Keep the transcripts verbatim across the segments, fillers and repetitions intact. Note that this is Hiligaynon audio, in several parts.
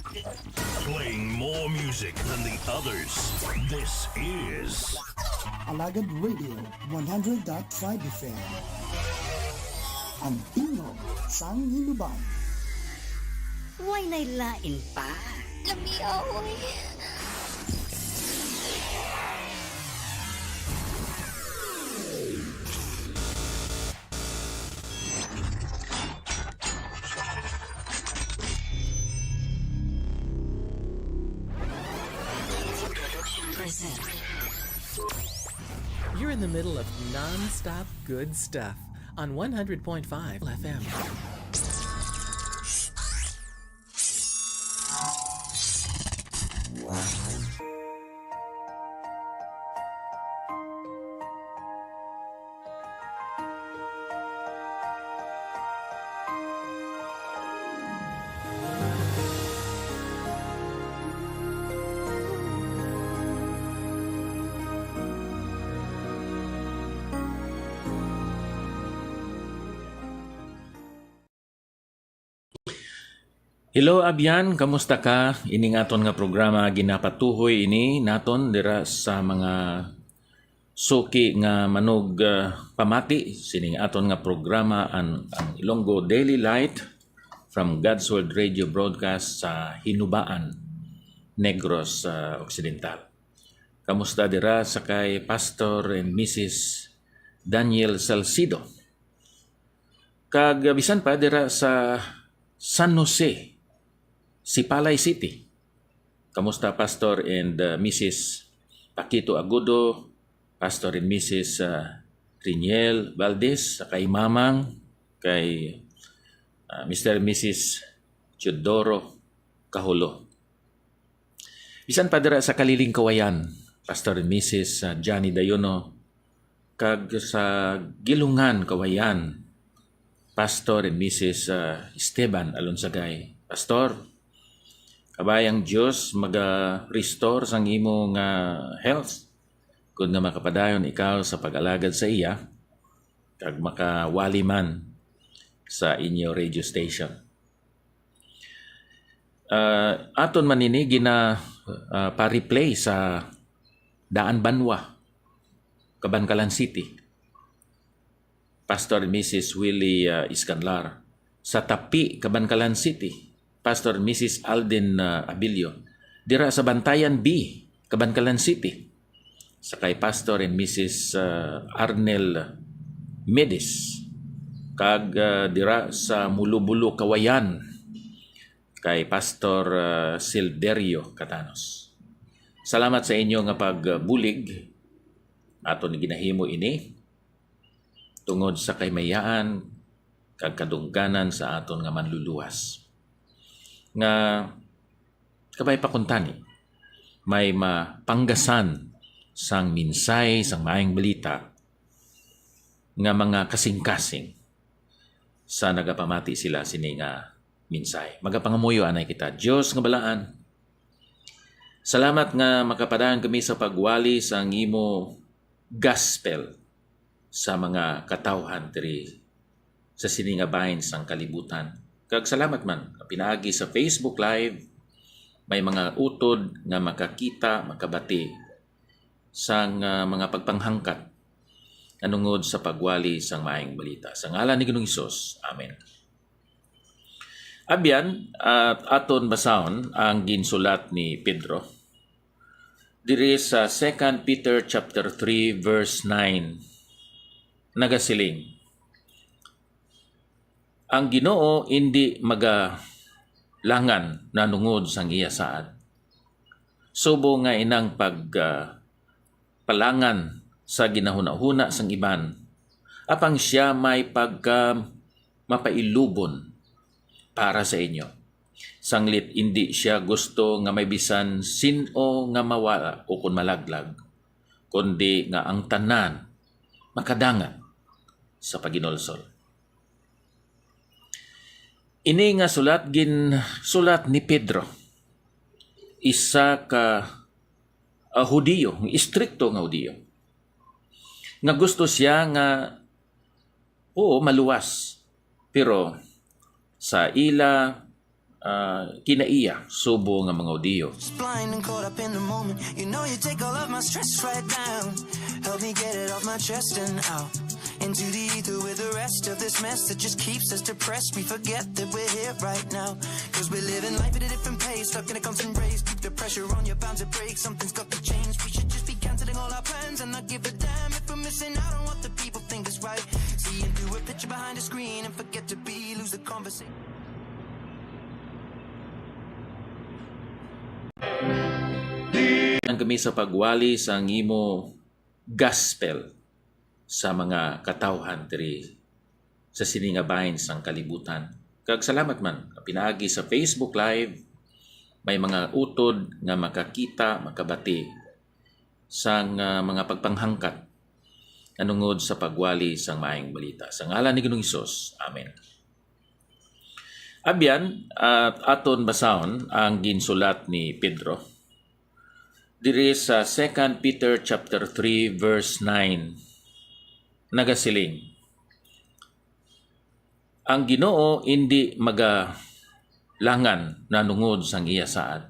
Playing more music than the others. This is Alagad Radio one hundred dot five F M. Ang tingog sang Hinubaan. Way nay lain pa. Lamia, oy. You're in the middle of non-stop good stuff on one hundred point five F M. Hello, Abyan. Kamusta ka? Ining aton nga programa, ginapatuhoy ini naton dira sa mga suki nga manug, ah, pamati sining aton nga programa, ang, ang Ilonggo Daily Light from God's Word Radio Broadcast sa Hinubaan, Negros, ah, Occidental. Kamusta dira sa kay Pastor and Missus Daniel Salcido? Kag bisan pa dira sa San Jose, Sipalay City. Kamusta, Pastor and, uh, Missus Paquito Agudo, Pastor and Missus, uh, Riniel Valdez, sa kay Mamang, kay, uh, Mister and Missus Teodoro Cahulo. Bisan pa dira sa Kaliling, Kawayan, Pastor and Missus, uh, Johnny Dayono, kag sa Gilungan, Kawayan, Pastor and Missus, uh, Esteban Alonsagay. Pastor, kabay ang Dios maga-restore sang imo nga health, kun nga makapadayon ikaw sa pag-alagad sa iya, kag makawali man sa inyo radio station. Ah, aton man ini gina, ah, pa-replay sa Daan Banwa, Kabankalan City. Pastor and Missus Willie, ah, Iscanlar. Sa Tapi, Kabankalan City, Pastor and Missus Alden, ah, Abilio. Dira sa Bantayan B, Kabankalan City, sa kay Pastor and Missus, ah, Arnel Medis, kag, ah, dira sa Mulobulo, Kawayan, kay Pastor, ah, Silverio Catanos. Salamat sa inyo nga pagbulig. Aton ginahimo ini tungod sa kahimayaan kag kadungganan sa aton nga Manluluwas, nga kabay pa kuntani may mapanggasan sang mensahe sang Maayong Balita nga mga kasingkasing sa nagapamati sila sini nga mensahe. Magapangamuyo anay kita. Dios nga balaan, salamat nga makapadayon kami sa pagwali sang imo gospel sa mga katawhan diri sa sini nga bahin sang kalibutan. Kag salamat man, pinaagi sa Facebook Live, may mga utod nga makakita, makabati sang, ah, mga pagpanghangkat nanungod sa pagwali sang Maayong Balita. Sa ngalan ni Ginoong Hesus, amen. Abyan, at aton basahon ang ginsulat ni Pedro diri sa Second Peter chapter three, verse nine. Nagasiling, "Ang Ginoo indi magalangan nanungod sang iya saad, subong nga inang pag, ah, palangan sa ginahunahuna sang iban, apang sia may pagka mapailubon para sa inyo. Sanglit indi sia gusto nga may bisan sin-o nga mawala ukon malaglag, kundi nga ang tanan makadangat sa paginulsol." Ini nga sulat ginsulat ni Pedro, isa ka, ah, Hudiyo, istrikto nga Hudiyo, nga gusto siya nga, oo, maluwas, pero sa ila ah, kinaiya subo nga mga Hudiyo. Just blind and caught up in the moment. You know you take all of my stress right down. Help me get it off my chest and out into the ether with the rest of this mess that just keeps us depressed. We forget that we're here right now. Cause we're living life at a different pace, stuck in a constant race. Keep the pressure on, you're bound to break. Something's got to change. We should just be canceling all our plans and not give a damn if we're missing out on what the people think is right. Seeing through a picture behind a screen and forget to be, lose the conversation. Ang kami sa pagwali sang imo gospel sa mga katawhan diri sa sini nga bahin sang kalibutan. Kag salamat man, pinaagi sa Facebook Live, may mga utod nga makakita, makabati sang, ah, mga pagpanghangkat nanungod sa pagwali sang maayong balita. Sa ngalan ni Ginoong Hesus, amen. Abyan, at aton basahon ang ginsulat ni Pedro diri sa Second Peter chapter three, verse nine. Nagasiling, "Ang Ginoo indi magalangan nanungod sang iya saad,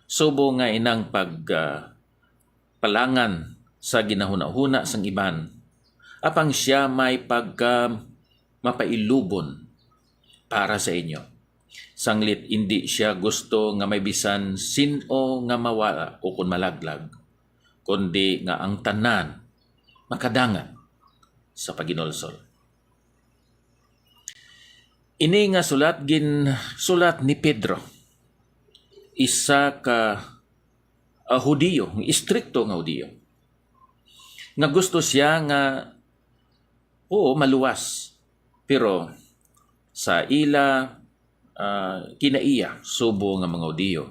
subo nga inang pag, ah, palangan sa ginahunahuna sang iban, apang sia may pagka mapailubon para sa inyo. Sanglit indi sia gusto nga may bisan sin-o nga mawala ukon malaglag, kundi nga ang tanan makadangat sa paginulsol." Ini nga sulat ginsulat ni Pedro, isa ka, ah, Hudiyo, istrikto nga Hudiyo, nga gusto siya nga, oo, maluwas, pero sa ila, ah, kinaiya subo nga mga Hudiyo,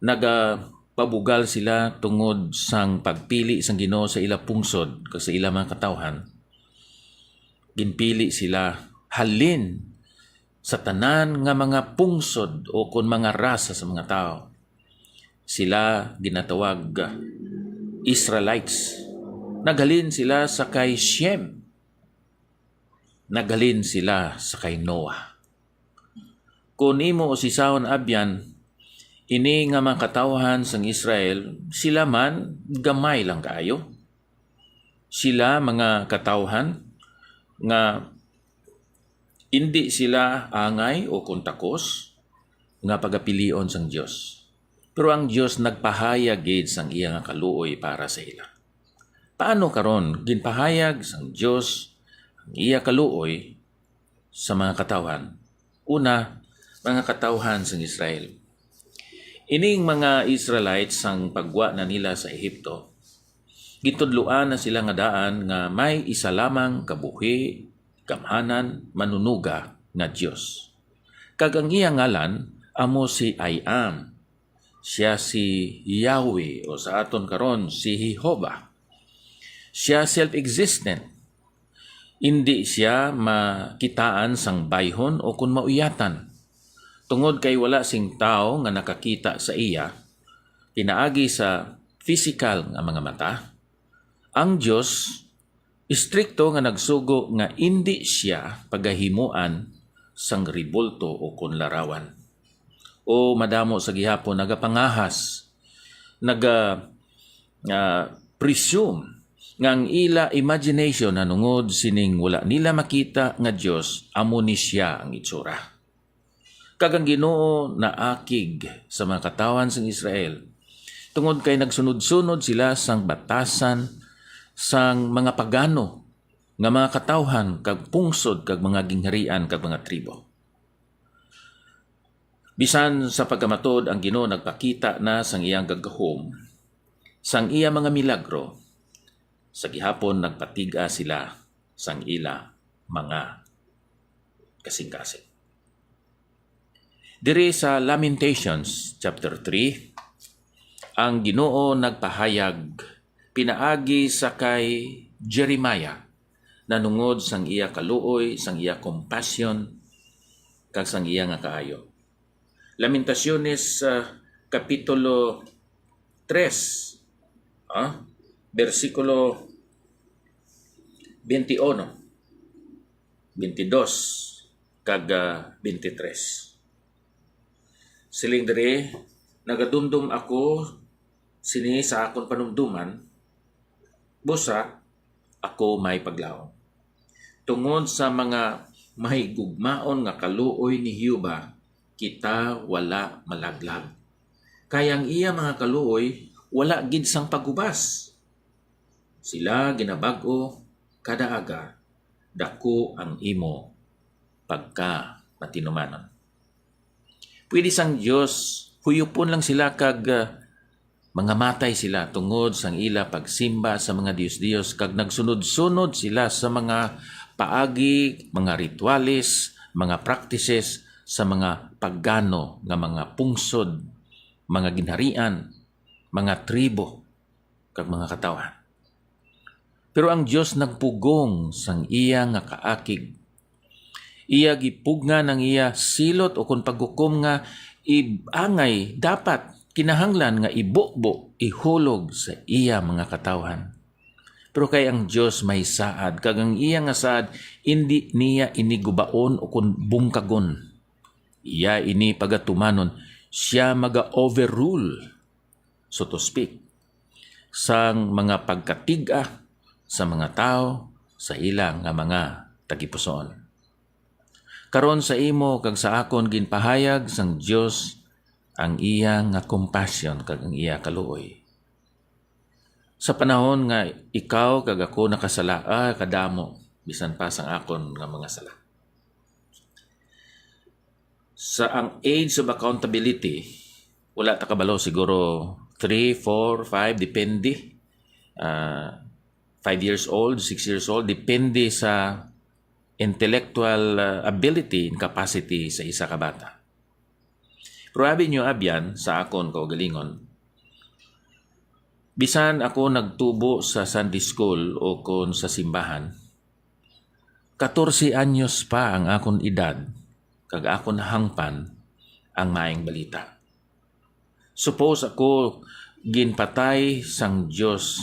nagapabugal sila tungod sang pagpili sang Ginoo sa ila pungsod kag sa ila mga katawhan. Ginpili sila halin sa tanan nga mga pungsod o kon mga rasa sa mga tawo. Sila ginatawag Israelites. Naghalin sila sa kay Shem. Naghalin sila sa kay Noah. Kon imo usisahon, abyan, ini nga mga katawhan sang Israel, sila man gamay lang kaayo. Sila mga katawhan nga indi sila angay o kon takos nga pagapilion sang Dios. Pero ang Dios nagpahayag gid sang iya nga kaluoy para sa ila. Paano karon ginpahayag sang Dios ang iya kaluoy sa mga katawhan? Una, mga katawhan sang Israel. Ining mga Israelites, sang paggwa na nila sa Ehipto, gintudloan na sila nga daan nga may isa lamang kabuhi, gamhanan, manunuga nga Dios. Kag ang iya ngalan amo si I Am. Sia si Yahweh, o sa aton karon, si Jehovah. Sia self-existent. Indi sia makitaan sang bayhon o kon mauyatan, tungod kay wala sing tawo nga nakakita sa iya pinaagi sa pisikal nga mga mata. Ang Dios istrikto nga nagsugo nga indi sia pagahimuan sang ribulto o kon larawan. O madamo sa gihapon nagapangahas, naga, ah, presume nga ang ila imagination nanungod sining wala nila makita nga Dios amo ni sia ang itsura. Kag ang Ginoo naakig sa mga katawhan sang Israel, tungod kay nagsunod-sunod sila sang batasan sang mga pagano nga mga katawhan kag pungsod kag mga gingharian kag mga tribo. Bisan sa pagkamatud, ang Ginoo nagpakita na sang iyang gagahom, sang iya mga milagro, sa gihapon nagpatig-a sila sang ila mga kasingkasing. Diri sa Lamentations chapter three, ang Ginoo nagpahayag pinaagi sa kay Jeremiah nanungod sang iya kaluoy, sang iya compassion, kag sang iya nga kaayo. Lamentaciones, ah, Kapitulo tres, ah, bersikulo twenty-one, twenty-two. kag, ah, twenty-three. Siling diri, nagadumdom ako sini sa akon panumdoman, busa ako may paglaom. Tungod sa mga mahigugmaon nga kaluoy ni Jehovah, kita wala malaglag. Kay ang iya mga kaluoy wala gid sang paghubas. Sila ginabag-o kada aga, dako ang imo pagkamatinumanon. Pwede sang Dios huyupon lang sila kag, ah, mangamatay sila tungod sang ila pagsimba sa mga dios-dios, kag nagsunod-sunod sila sa mga paagi, mga rituales, mga practices sa mga pagano nga mga pungsod, mga ginharian, mga tribo, kag mga katawhan. Pero ang Dios nagpugong sang iya nga kaakig. Iya gipugngan ang iya silot ukon paghukom nga ib-, angay dapat kinahanglan nga ibubo, ihulog sa iya mga katawhan. Pero kay ang Dios may saad, kag ang iya nga saad indi niya ini gubaon ukon bungkagon. Iya ini pagatumanon, siya maga-overrule, so to speak, sang mga pagkatig-a sa mga tawo sa ila nga mga tagipusoon. Karon sa imo kag sa akon ginpahayag sang Dios ang iya nga compassion kag ang iya kaluoy. Sa panahon nga ikaw kag ako nakasala, ah, kadamo, bisan pa sang akon nga mga sala. Sa ang age of accountability, wala ta kabalo, siguro three, four, five, depende. Ah, five years old, six years old, depende sa intellectual, ah, ability and capacity sa isa ka bata. Pero abi niyo, abyan, sa akon kaugalingon, bisan ako nagtubo sa Sunday school o kon sa simbahan, katorse anyos pa ang akon edad, kag akon nahangpan ang maayong balita. Suppose ako ginpatay sang Dios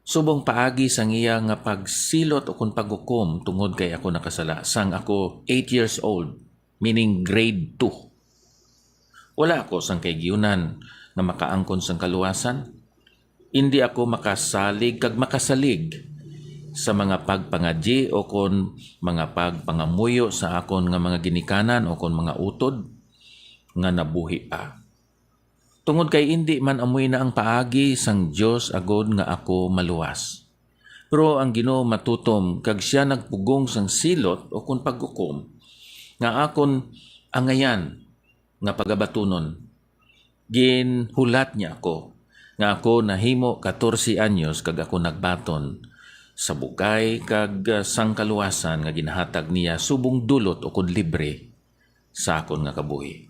subong paagi sang iya nga pagsilot ukon paghukom tungod kay ako nakasala, sang ako eight years old, meaning grade two. Wala ako sang kaigyunan nga makaangkon sang kaluwasan. Indi ako makasalig kag makasalig sa mga pagpangadyi o kon mga pagpangamuyo sa akon nga mga ginikanan o kon mga utod nga nabuhi pa. Tungod kay indi man amoy na ang paagi sang Dios agod nga ako maluwas. Pero ang Ginoo matutom, kag siya nagpugong sang silot o kon paghukom nga akon angayan nga pagabatunon. Ginhulat niya ako nga ako nahimo katorse anyos kag ako nagbaton sa bugay kag, ah, sang kaluwasan nga ginahatag niya subong dulot o kon libre sa akon nga kabuhi.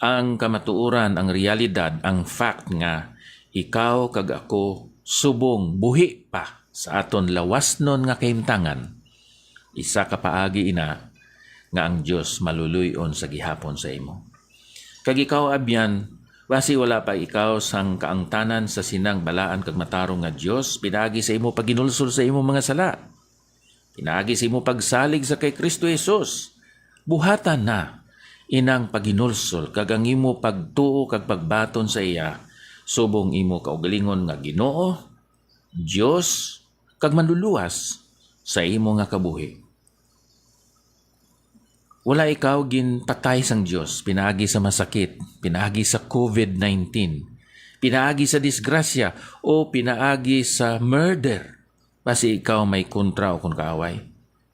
Ang kamatuoran, ang realidad, ang fact nga ikaw kag ako subong buhi pa sa aton lawasnon nga kahimtangan, isa ka paagi ina nga ang Dios maluluy-on sa gihapon sa imo. Kag ikaw, abyan, basi wala pa ikaw sang kaangtanan sa sinang balaan kag matarong nga Dios, pinaagi sa imo paghinulsol sa imo mga sala, pinaagi sa imo pagsalig sa kay Kristo Jesus. Buhatan na inang paghinulsol kag ang imo pagtuo kag pagbaton sa iya subong imo kaugalingon nga Ginoo, Dios, kag Manluluwas sa imo nga kabuhi. Wala ikaw ginpatay sang Dios pinaagi sa masakit, pinaagi sa covid nineteen, pinaagi sa disgrasya, o pinaagi sa murder, basi ikaw may kontra o kon kaaway.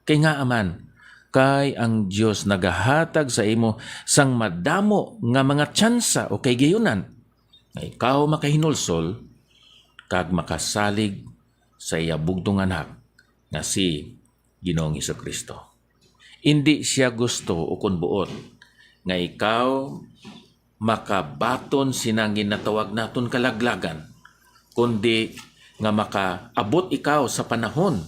Kay ngaa man, kay ang Dios nagahatag sa imo sang madamo nga mga tsansa o kaigayonan nga ikaw makahinulsol kag makasalig sa iya bugtong Anak nga si Ginoong Jesu-Cristo. Indi siya gusto ukon buot nga ikaw makabaton sinang ginatawag naton kalaglagan, kundi nga makaabot ikaw sa panahon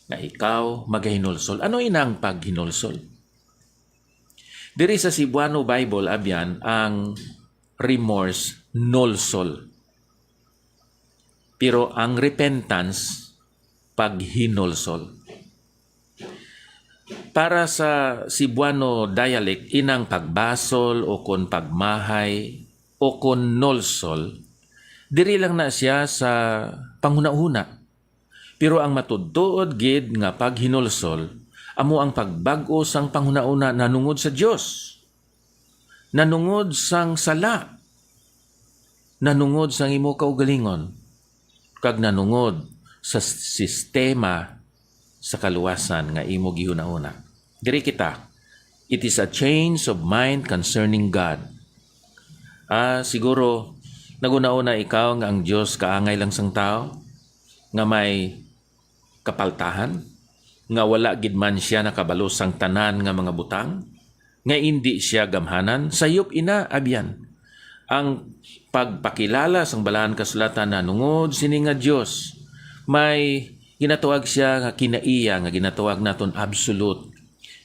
nga ikaw magahinulsol. Ano inang paghinulsol? Diri sa Cebuano Bible, abyan, ang remorse, nulsol. Pero ang repentance, paghinulsol. Para sa Cebuano dialect, inang pagbasol o kon pagmahay o kon nolsol, diri lang na siya sa panghunahuna. Pero ang matudtuod gid nga paghinulsol amo ang pagbag-o sang panghunahuna nanungod sa Dios, nanungod sang sala, nanungod sang imo kaugalingon, kag nanungod sa sistema sa kaluwasan nga imo gihunahuna. Diri kita. It is a change of mind concerning God. Ah, siguro, naghunahuna ikaw nga ang Dios kaangay lang sang tawo, nga may kapaltahan, nga wala gid man sia nakabalo sang tanan nga mga butang, nga indi sia gamhanan, sayop ina, abyan. Ang pagpakilala sang Balaan Kasulatan nanungod sini nga Dios, may ginatawag sia nga kinaiya, nga ginatawag naton absolute.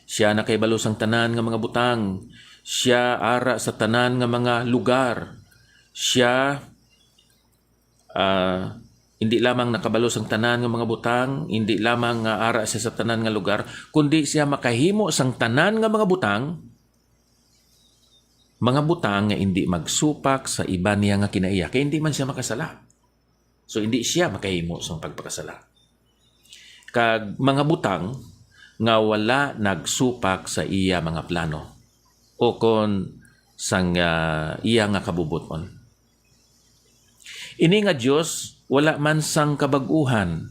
Sia nakahibalo sang tanan nga mga butang. Sia ara sa tanan nga mga lugar. Sia, ah, hindi lamang nakabalo sang tanan nga mga butang, hindi lamang nga ara siya sa tanan nga lugar, kundi siya makahimo sang tanan nga mga butang, mga butang nga indi magsupak sa iban niya nga kinaiya, kay hindi man siya makasala. So, hindi siya makahimo sang pagpakasala. Kag mga butang nga wala nagsupak sa iya mga plano, o kon sang, ah, iya nga kabubot-on. Ini nga Dios wala man sang kabag-uhan.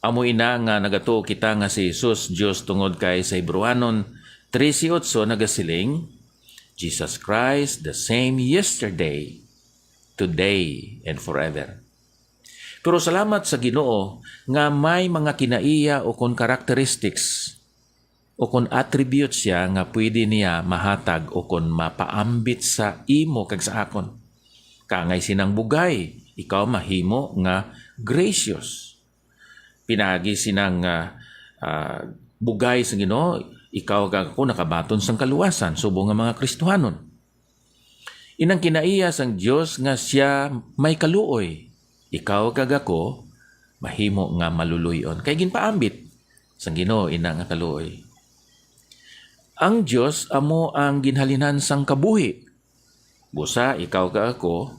Amo ina nga nagatuo kita nga si Jesus Dios, tungod kay sa Hebreohanon trese otso nagasiling, "Jesus Christ, the same yesterday, today, and forever." Pero salamat sa Ginoo nga may mga kinaiya o kon characteristics o kon attributes siya nga pwede niya mahatag o kon mapaambit sa imo kag sa akon. Kaangay sinang bugay, ikaw mahimo nga gracious. Pinaagi sinang, ah, ah, bugay sa Ginoo, ikaw kag ako nakabaton sang kaluwasan subong nga mga Kristohanon. Inang kinaiya sang Dios nga sia may kaluoy, ikaw kag ako mahimo nga maluloy-on, kay ginpaambit sang Ginoo ina nga kaluoy. Ang Dios amo ang ginhalinan sang kabuhi. Busa, ikaw kag ako,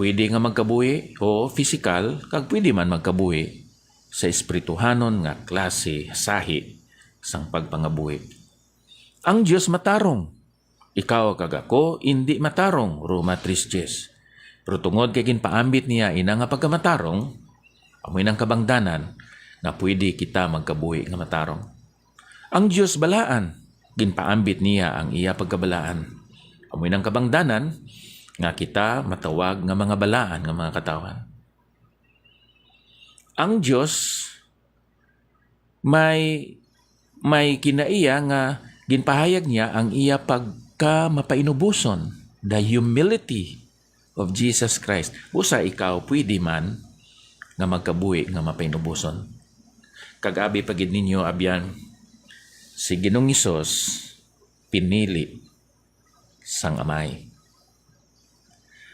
pwede nga magkabuhi o pisikal, kag pwede man magkabuhi sa espirituhanon nga klase, sahi sang pagpangabuhi. Ang Dios matarong. Ikaw kag ako indi matarong, Roma tres dies. Pero tungod kay ginpaambit niya ina nga pagkamatarong, amoy nang kabangdanan nga pwede kita magkabuhi nga matarong. Ang Dios balaan, ginpaambit niya ang iya pagkabalaan. Amoy nang kabangdanan nga kita matawag nga mga balaan nga mga katawhan. Ang Dios may, may kinaiya nga ginpahayag niya ang iya pagkamapainuboson, the humility of Jesus Christ. Busa ikaw pwede man nga magkabuhi nga mapainuboson. Kag abi pa gid ninyo, abyan, si Ginoong Hesus pinili sang Amay.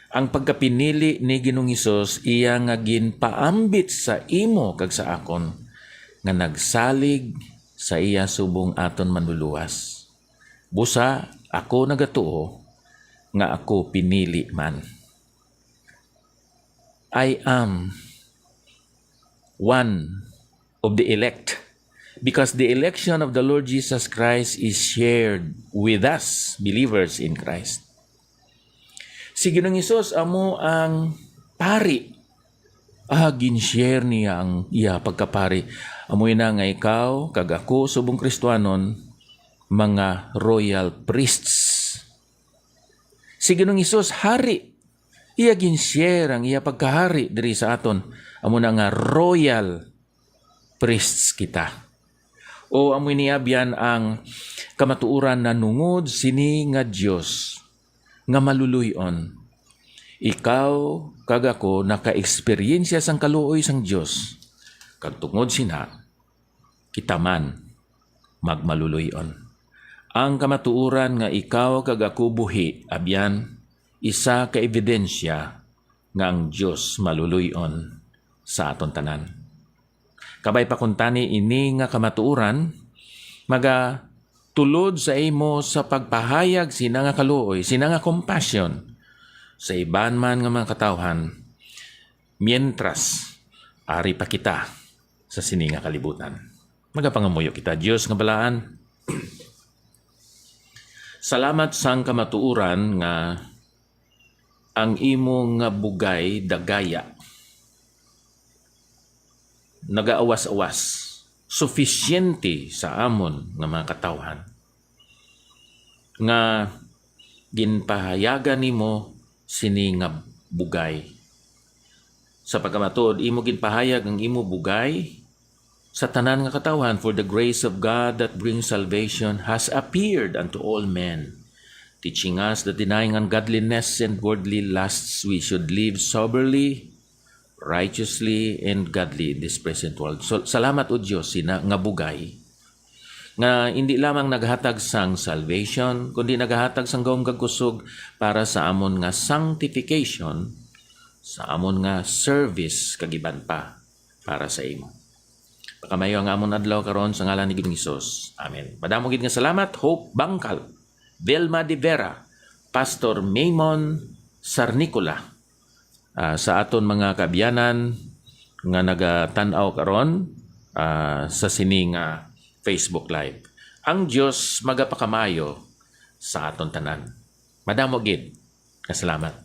Ang pagkapinili ni Ginoong Hesus iya nga ginpaambit sa imo kag sa akon, nga nagsalig sa iya subong aton Manluluwas. Busa, ako nagatuo nga ako pinili man. I am one of the elect, because the election of the Lord Jesus Christ is shared with us, believers in Christ. Si Ginoong Hesus amo ang pari. Ah, gin-share niya ang iya pagkapari. Amoy na nga ikaw kag ako, subong Kristohanon, mga royal priests. Si Ginoong Hesus, hari. Iya gin-share ang iya pagkahari diri sa aton. Amo na nga royal priests kita. O amoy ni abyan ang kamatuoran nanungod sini nga Dios nga maluloy-on. Ikaw kag ako naka-eksperyensya sang kaluoy sang Dios, kag tungod sina, kita man magmaluloy-on. Ang kamatuoran nga ikaw kag ako buhi, abyan, isa ka ebidensya nga ang Dios maluloy-on sa aton tanan. Kabay pa kuntani ini nga kamatuoran, magatulod sa imo sa pagpahayag sina nga kaluoy, sina nga compassion sa iban man nga mga katawhan, mientras ari pa kita sa sini nga kalibutan. Magapangamuyo kita. Dios nga balaan, salamat sang kamatuoran nga ang imo nga bugay dagaya, nagaawas-awas, sufisyente sa amon nga mga katawhan, nga ginpahayagan nimo sini nga bugay. Sa pagkamatuod, imo ginpahayag ang imo bugay sa tanan nga katawhan, "For the grace of God that brings salvation has appeared unto all men, teaching us that, denying ungodliness and worldly lusts, we should live soberly, righteously, and godly in this present world." So, salamat, O Dios, sina nga bugay nga hindi lamang naghatag sang salvation, kundi naghatag sang gahom kag kusog para sa amon nga sanctification, sa amon nga service, kag iban pa para sa imo. Pakamayo ang amon adlaw karon sa ngalan ni Ginoong Hesus. Amen. Madamo gid nga salamat, Hope Bangkal, Vilma de Vera, Pastor Maymon Sarnicola, ah, sa aton mga kaabyanan nga nagatan-aw karon, ah, sa sini nga Facebook Live. Ang Dios magapakamayo sa aton tanan. Madamo gid nga salamat.